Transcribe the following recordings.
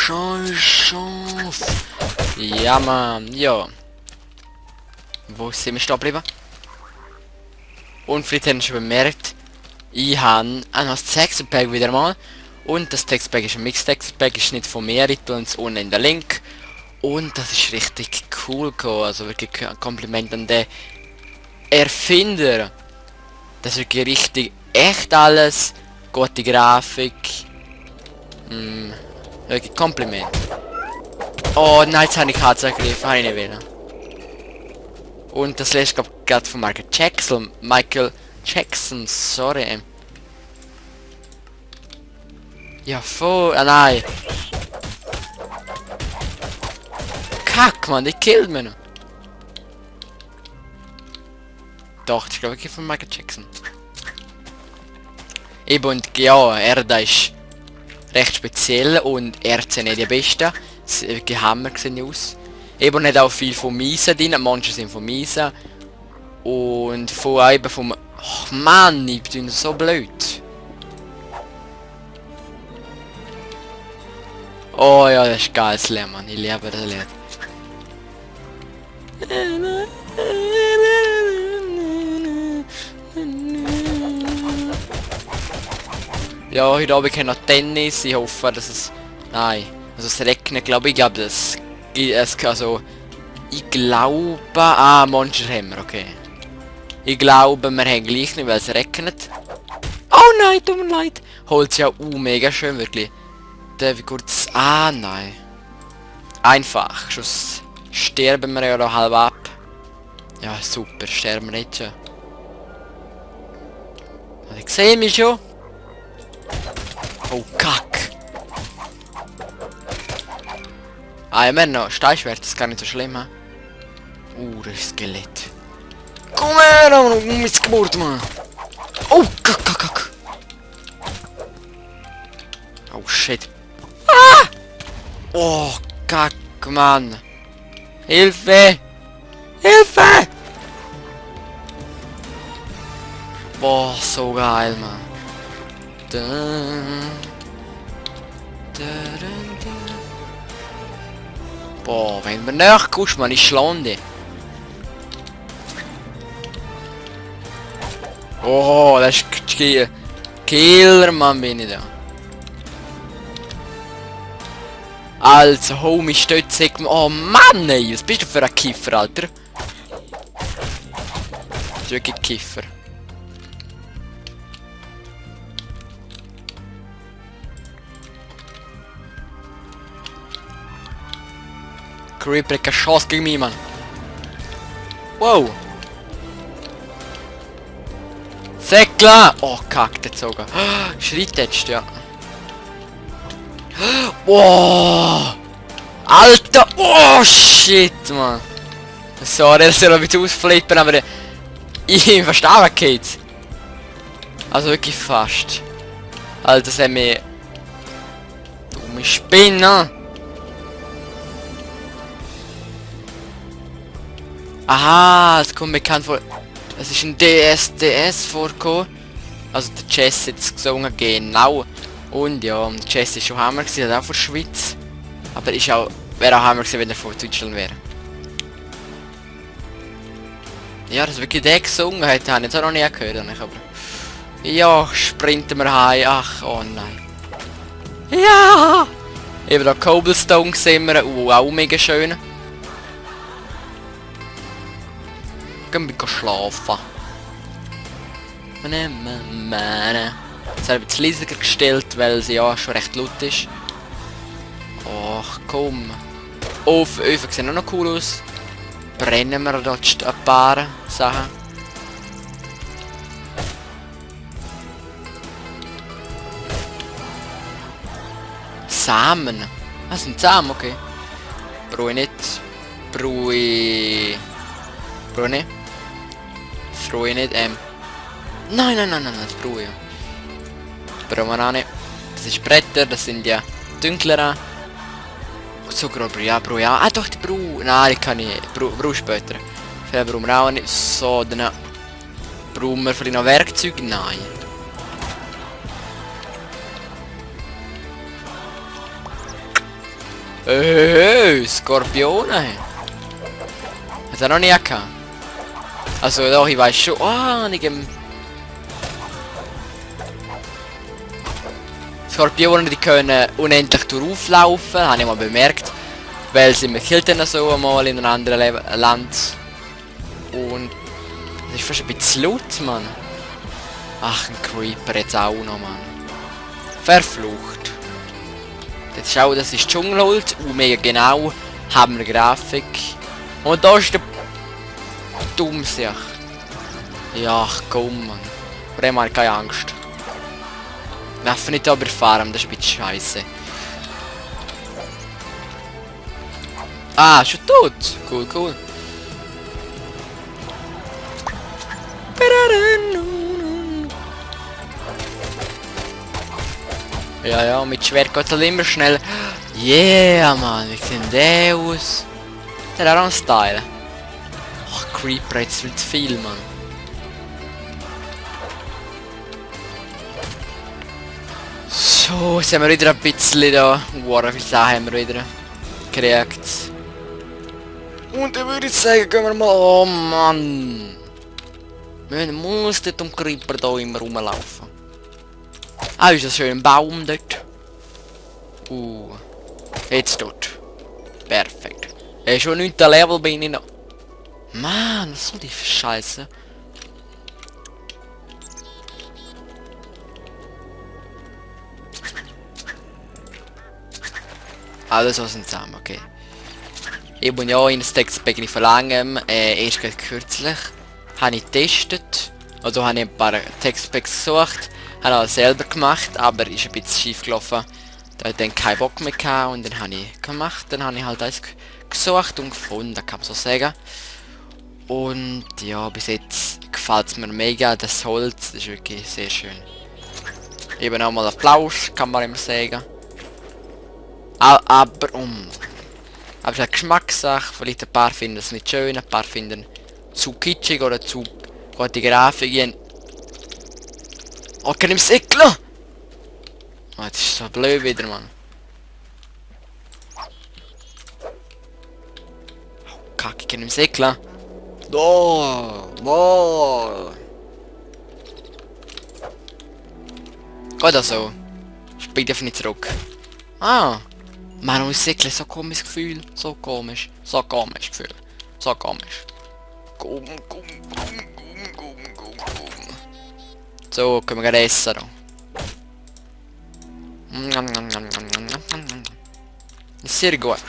Scheiße. Ja, Mann. Ja. Wo sind wir stehen geblieben? Und vielleicht haben wir schon bemerkt, ich habe das Textpack wieder mal. Und das Textpack ist ein Mix-Textpack, ist nicht von mir, ich tue uns unten in den Link. Und das ist richtig cool gekommen, also wirklich ein Kompliment an den Erfinder. Das ist wirklich richtig echt alles, gute Grafik. Wirklich Kompliment. Oh nein, jetzt habe ich Katze ergriffen, habe ich nicht wollen. Und das letzte gerade von Michael Jackson, sorry. Ja, voll, ah nein. Kack, man, die killt mich noch. Doch, das ist glaube ich von Michael Jackson. Eben, und ja, er da ist recht speziell und er ist nicht die Beste. Es ist wirklich Hammer gesehen aus. Eben nicht auch viel von Miesen drin, manche sind von Miesen. Und von eben vom... Oh Mann, ich bin so blöd. Oh ja, das ist geil, das Lied, Mann. Ich liebe das Lied. Ja, heute Abend haben wir noch Tennis. Ich hoffe, dass es... Nein. Also es regnet, glaube ich. Also... Ich glaube... Ah, Monster haben wir, okay. Ich glaube, wir haben gleich nicht, weil es regnet. Oh nein, tut mir leid. Holt ja mega schön, wirklich. Darf ich kurz... Ah, nein. Einfach. Sonst sterben wir ja noch halb ab. Ja, super. Sterben wir nicht schon. Ich sehe mich schon. Oh, kack. Ah, immer noch. Steinschwert, das ist gar nicht so schlimm, ha? Das ist Skelett. Komm her, Mann, Missgeburt, Mann. Oh, kack, kack, kack. Oh, shit. Ah! Oh, kack, Mann. Hilfe! Hilfe! Boah, so geil, Mann. Boah, wenn du nachkommst, man, ich schlande. Oh, das ist Killer, Mann, bin ich da. Also, Homie, stütze. Oh Mann, ey, was bist du für ein Kiffer, Alter? Das ist wirklich Kiffer. Creeper hat keine Chance gegen mich, Mann. Wow. Säckla! Oh, kack, der sogar. Schreit jetzt, ja. Wow. Alter! Oh, shit, Mann. Sorry, dass ich ein bisschen ausflippen, aber ich verstehe geht. Also wirklich fast. Alter, das haben wir... Dumme Spinne. Aha, es kommt bekannt vor. Es ist ein DS vorgekommen. Also der Chess hat es gesungen, genau. Und ja, der Chess ist schon Hammer gewesen, hat auch von der Schweiz. Aber ist auch, wäre auch Hammer gewesen, wenn er von Deutschland wäre. Ja, das wirklich der gesungen hat, habe ich jetzt auch noch nie gehört. Aber ja, sprinten wir heim. Ach, oh nein. Ja! Eben da Cobblestone sehen wir, auch mega schön. Gehen wir schlafen. Jetzt habe ich jetzt leiser gestellt, weil sie ja schon recht laut ist. Ach komm. Öfen sehen auch noch cool aus. Brennen wir dort ein paar Sachen. Samen. Was sind Samen? Okay. Brauche ich nicht. Brauche ich nicht. Brauche ich nicht. Nein, das brauche ich. Brauchen wir auch nicht. Das ist Bretter, das sind ja dunklere. Zucker, ja, brauche ich auch. Ah doch, die brauche. Nein, die kann ich. Brauche später. Vielleicht brauchen wir auch nicht. So, dann brauchen wir vielleicht noch Werkzeuge? Nein. Skorpione. Hat er noch nie gehabt? Also doch, ich weiß schon. Skorpione, die können unendlich durchlaufen, habe ich mal bemerkt. Weil sie mir killt dann so einmal in einem anderen Land. Und das ist fast ein bisschen laut, Mann. Ach, ein Creeper jetzt auch noch, Mann. Verflucht. Jetzt schau, das ist Dschungelholz. Mega genau. Haben wir Grafik. Und da ist der Dummsicht. Ja, ach komm, Mann. Vor dem habe ich keine Angst. Wir dürfen nicht überfahren, das ist ein bisschen scheiße. Ah, schon tot. Cool, cool. Ja, ja, mit Schwert geht es halt immer schnell. Yeah, Mann, wie sieht der aus? Der hat auch einen Style. Ach, Creeper, jetzt viel zu viel, Mann. So, jetzt haben wir wieder ein bisschen da. Wow, viel Sachen haben wir wieder gekriegt. Und dann würde ich sagen, gehen wir mal... Oh Mann! Man muss dort um Creeper da immer rumlaufen. Ah, ist das schön ein Baum dort. Jetzt dort. Perfekt. Schon 9. Level bin ich noch. Mann, was soll die für Scheiße? Alles was zusammen, okay. Ich bin ja in das Textpack nicht verlangen. Erst kürzlich habe ich getestet. Also habe ich ein paar Textpacks gesucht. Habe alles selber gemacht, aber ist ein bisschen schief gelaufen. Da hat dann keinen Bock mehr gehabt und dann habe ich gemacht. Dann habe ich halt alles gesucht und gefunden, kann man so sagen. Und ja, bis jetzt gefällt es mir mega. Das Holz ist wirklich sehr schön. Eben auch mal Applaus, kann man immer sagen. Aber es ist eine Geschmackssache. Vielleicht ein paar finden es nicht schön, ein paar finden zu kitschig oder zu gute Grafik. Oh, kann ich säckeln? Oh, das ist so blöd wieder, Mann. Oh, Kacke, kann ich säckeln? Boah. Geht das so? Spiel darf nicht zurück. Ah. Mann, und säckeln, so komisches Gefühl. So komisch. So komisch Gefühl. So komisch. Gumm. So, können wir gerade essen. Ist sehr gut.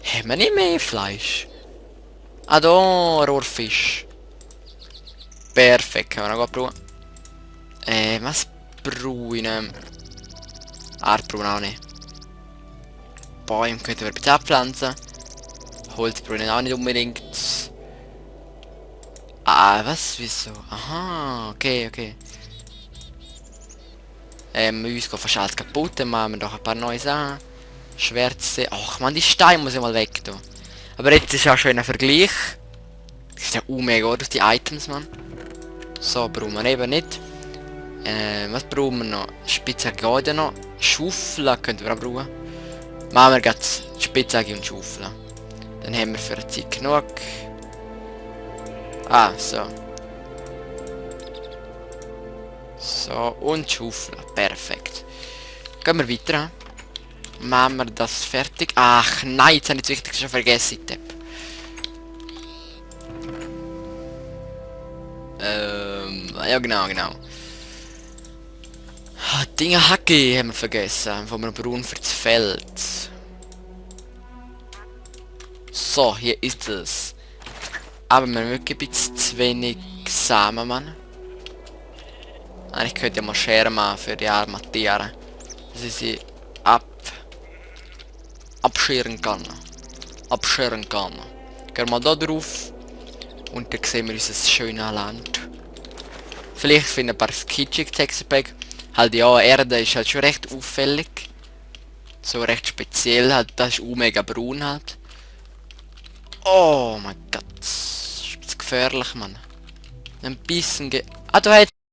Haben wir nicht mehr Fleisch? Ah, da, Rohrfisch. Perfekt, können wir noch probieren. Was brauche ich noch? Brauche auch nicht. Bäume könnten wir bitte abpflanzen. Holz brauche ich auch nicht unbedingt. Ah, was? Wieso? Aha, okay. Uns geht fast alles kaputt, dann machen wir doch ein paar neue Sachen. Schwärze. Ach man, die Steine muss ich mal weg tun. Aber jetzt ist ja ein schöner Vergleich. Das ist ja mega gut, die Items, man. So, brauchen wir eben nicht. Was brauchen wir noch? Spitzhacke geht ja noch. Schaufel könnten wir auch brauchen. Machen wir jetzt Spitzhacke und Schaufel. Dann haben wir für eine Zeit genug. Ah, so. So, und Schaufel. Perfekt. Gehen wir weiter. Machen wir das fertig. Ach nein, jetzt habe ich das Wichtigste schon vergessen, Tipp. Ja genau. Dinge Hacke haben wir vergessen, von einem Brunnen für das Feld. So, hier ist es. Aber wir haben wirklich ein bisschen zu wenig Samen, Mann. Eigentlich könnte ich mal Schere machen für die armen Tiere. Dass ich sie abscheren kann. Gehen wir mal da drauf. Und dann sehen wir unser schönes Land. Vielleicht finden wir ein paar kitschig Textpack. Halt ja, Erde ist halt schon recht auffällig. So recht speziell halt, das ist mega braun halt. Oh mein Gott. Das ist gefährlich, Mann. Ein bisschen da hat